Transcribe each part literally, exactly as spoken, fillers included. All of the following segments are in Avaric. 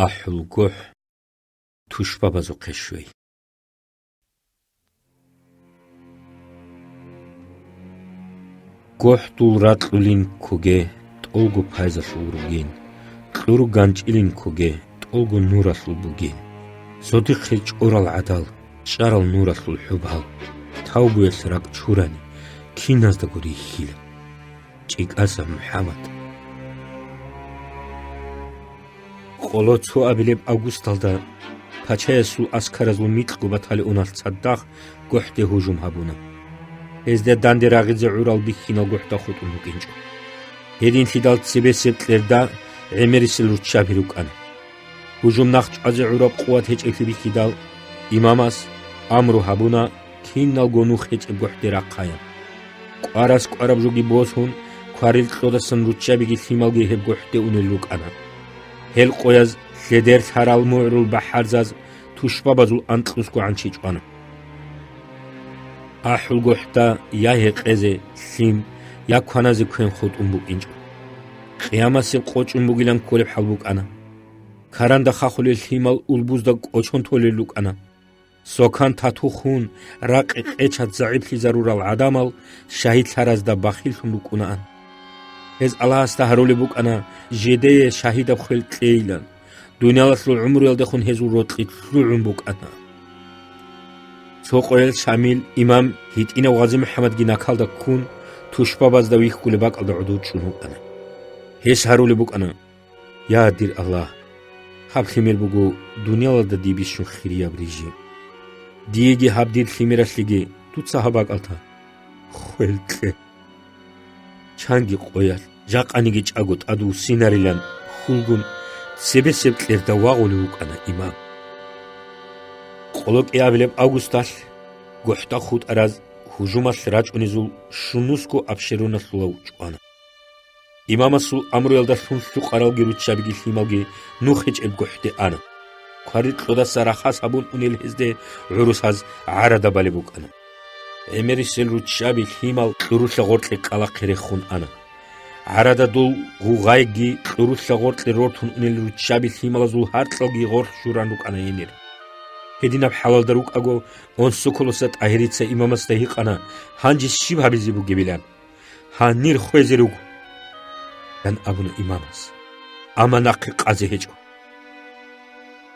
АхӀулгохӀ тушбабазухъе щвей. ГохӀдул ракьулин ккоге, тӀолго пайзалъул ругин, кьуру ганчӀилин ккоге, тӀолго нуралъул бугин. Цодихъе чӀорал гӀадал, чӀарал нуралъул хӀубал, тавбуялъ ракӀ чурани, киназдаго рихьила. ЧӀикӀаса МухӀаммад. Къоло цоабилеб августалда пачаясул аскаразул микьго батальоналъ цадахъ гохӀде гьужум гьабуна. Гьезда данде рагъизе гӀурал бихьинал гохӀда хутӀун букӀинчӀо. Гьединлъидал цебесеб кьерда гӀемерисел руччаби рукӀана. Гьужум нахъ чӀвазе гӀураб къуват гьечӀеблъи бихьидал, имамас амру гьабуна, киналго нух гьечӀеб гохӀде рахъаян. КӀварас кӀвараб жоги босун, кварил кьодасан руччабиги лъималги гьеб гохӀде унел рукӀана. Гьел къояз лъедер лъарал мугӀрул бахӀарзаз тушбабазул анкьнусго гӀанчи чӀвана. АхӀулгохӀда я гьекъезе лъим, я кваназе квен хутӀун букӀинчӀо. Къиямасеб къо чӀун бугилан кколеб хӀал букӀана. Каранда хахулел лъимал улбузда кӀочон толел рукӀана. Сокан тату хун, ракъи къечат загӀиплъизарурал гӀадамал шагьидлъаразда бахиллъун рукӀунаан. Гьез Аллагьасда гьарулеб букӀана жидее шагьидаб хвел кьейилан, дуниялалъул гӀумруялдехун гьезул рокьи лъугӀун букӀана. Цо къоял Шамил имам гьитӀинав ГъазимухӀаммадги накалда ккун, тушбабазда вихьулеб бакӀалда гӀодов чӀун вукӀана. Гьес гьарулеб букӀана: «Я, дир Аллагь, гьаб лъимер буго дуниялалда дие бищун хирияб рижи. Диеги гьаб дир лъимералъеги дуца гьаб бакӀалда хвел кье». Чанги къоялъ, жакъаниги чӀаго тӀадвуссинарилан хьулгун, цебесеб кьерда вагъулев вукӀана имам. Къоло кӀиабилеб августалъ гохӀда хутӀараз гьужумалъ рачӀунезул щунусго абшеруналъулав чӀвана. Имамасул амруялдалъун лъукъаралги руччабиги лъималги нух гьечӀеб гохӀде ана. Кварил кьодаса рахас гьабун унел гьезде гӀурусаз гӀарада балеб букӀана. ГӀемерисел руччаби лъимал кьурулъа гъоркье кӀкӀалахъе рехун ана. ГӀарададул гъугъайги кьурулъа гъоркье рортун унел руччаби лъималазул гьаркьалги гъорлъ журан рукӀана гьенир. Гьединаб хӀалалда рукӀаго, Онсоколоса ТӀагьирица имамасда гьикъана, гьанже щиб гьабизе бугебилан. «Гьанир хвезе руго», – ян абуна имамас. Амма нахъе къазе гьечӀо.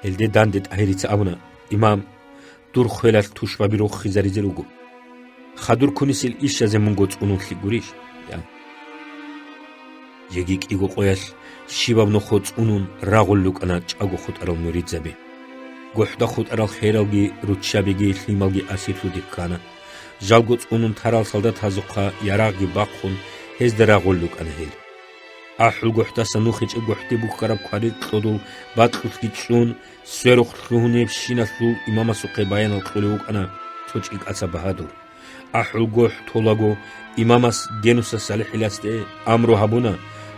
Гьелде данде ТӀагьирица абуна: «Имам, дур хвелалъ тушбаби рохизаризе руго. Хадур кунисел ишазе мунго цӀунун лъикӀ гурищ?» – ян. Жеги кӀиго къоялъ щибаб нохо цӀунун рагъул рукӀана чӀаго хутӀарал муридзаби. ГохӀда хутӀарал хералги руччабиги лъималги асирлъуде ккана. Жалго цӀунун тарал солдатазухъа ярагъги бахъун, гьезда рагъул рукӀана гьел. АхӀулгохӀдаса нух гьечӀеб гохӀде бухьараб кварил кьодул бакьулъги цӀун, сверухъ лъугьунебщиналъул имамасухъе баянал кьолев вукӀана цо чӀикӀаса багьадур. АхӀулгохӀ толаго, имамас Генуса СалихӀиласде амру гьабуна,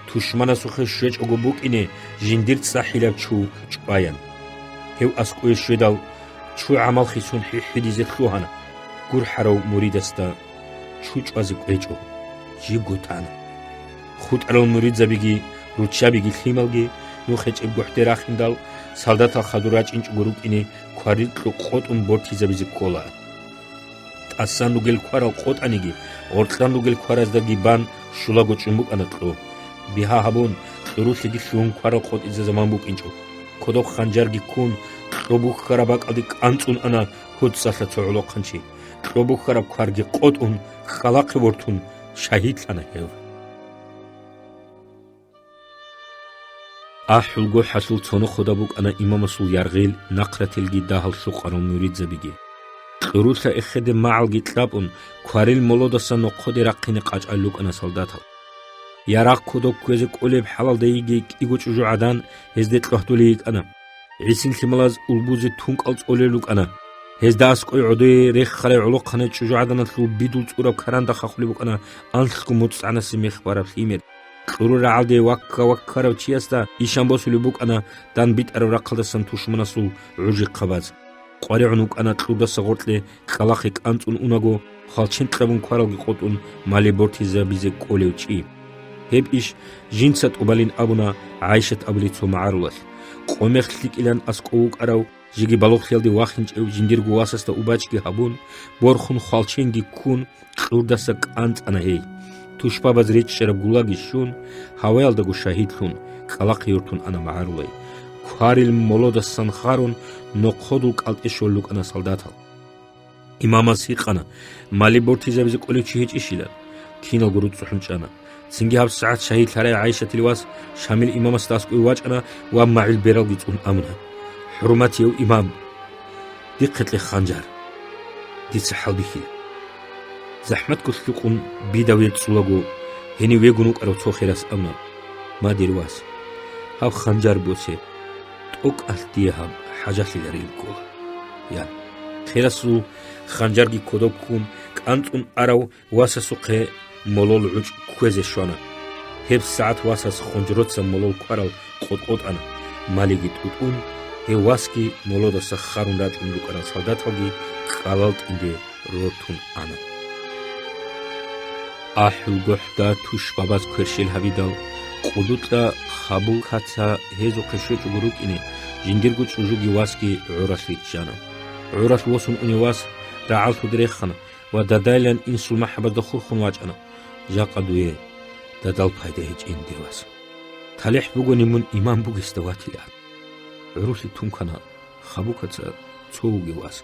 тушманасухъе щвечӀого букӀине жиндир цӀахӀилаб чу чӀваян. Гьев аскӀове щведал, чу гӀамал хисун хӀихӀидизе лъугьана, гурхӀарав муридасда чу чӀвазе кӀвечӀо, жибго тана. ХутӀарал муридзабиги руччабиги лъималги нух гьечӀеб гохӀде рахиндал, солдатал хадур рачӀинчӀого рукӀине кварил кьо къотӀун бортизабизе ккола. ТӀасан ругел кварал къотӀаниги, гъоркьан ругел квараздаги бан щулаго чӀун букӀана кьо. Бигьа гьабун, кьурулъеги лъугьун кварал къотӀизе заман букӀинчӀо. Кодоб ханжарги ккун, кьо бухьараб бакӀалде кӀанцӀун ана гьоцӀалъа цо гӀолохъанчи. Кьо бухьараб кварги къотӀун, кӀкӀалахъе вортун, шагьидлъана гьев. АхӀулгохӀалъул цо нохода букӀана имамасул яргъил нахърателги дагьал лъукъарал муридзабиги. Кьурулъа эхеде магӀалги кьапӀун, кварил молодаса нохъоде рахъине къачӀал рукӀана солдатал. Ярагъ кодоб кквезе кӀолеб хӀалалда йигей кӀиго чӀужугӀадан гьезде кьвагьдулей йикӀана. ГӀисин лъималаз улбузе тункӀал цӀолел рукӀана. Гьезда аскӀой гӀодое реххарай гӀолохъанай чӀужугӀаданалъул бидул цӀураб каранда хахулеб букӀана анлъго моцӀгӀанасе мех бараб лъимер. Кьурул рагӀалде вакка-ваккарав чиясда ишан босулеб букӀана дандбитӀараб рахъалдасан тушманасул гӀужихъабаз. КъваригӀун вукӀана кьурдаса гъоркье кӀкӀалахъе кӀанцӀун унаго, хвалчен кьабун кваралги къотӀун, мали бортизабизе кӀолев чи. Гьеб иш жинца тӀубалин абуна ГӀайшат абулей цо магӀарулалъ. Къомехъ лъикӀилан аскӀов вукӀарав, жеги балугълъиялде вахинчӀев жиндирго васасда убачги гьабун, борхун хвалченги ккун, кьурдаса кӀанцӀана гьей. Тушбабаз речӀчӀараб гулаги щун, гьаваялдаго шагьидлъун, кӀкӀалахъе юртун ана магӀарулай. Кварил молодасан харун, нохъодул кӀалтӀе щолел рукӀана солдатал. Имамас гьикъана, мали бортизабизе кӀолев чи гьечӀищилан. Киналго руцӀцӀухӀун чӀана. Цинги гьабсагӀат шагьидлъарай ГӀайшатил вас Шамил имамасда аскӀове вачӀана ва магӀил бералги цӀун абуна: «ХӀурматияв имам, дихъе кье ханжар. Дица хӀалбихьила». ЗахӀматго лъукъун бида верцӀулаго, гьенив вегун вукӀарав цо херас абуна: «Ма, дир вас, гьаб ханжар босе, тӀокӀалъ дие гьаб хӀажалъиларел ккола», – ян. Херасул ханжарги кодоб ккун, кӀанцӀун арав васасухъе молол гӀучӀ кквезе щвана. ГьебсагӀат васас хонжроца молол кварал къотӀкъотӀана, малиги тӀутӀун, гьев васги молодаса харун рачӀун рукӀарал солдаталги кӀкӀалал тӀинде рортун ана. АхӀулгохӀда тушбабаз кверщел гьабидал, къудукьа Хабукаца гьезухъе щвечӀого рукӀине, жиндирго чӀужуги васги гӀоралъ риччана. ГӀоралъ восун унев вас рагӀаллъуде рехана ва дадайлъан инсул махӀабазда хурхун вачӀана. Жакъа дуе дадал пайда гьечӀин, дир вас. ТалихӀ бугони мун имам бугесда ватилаан. ГӀурулъе тункана Хабукаца цо вугев вас.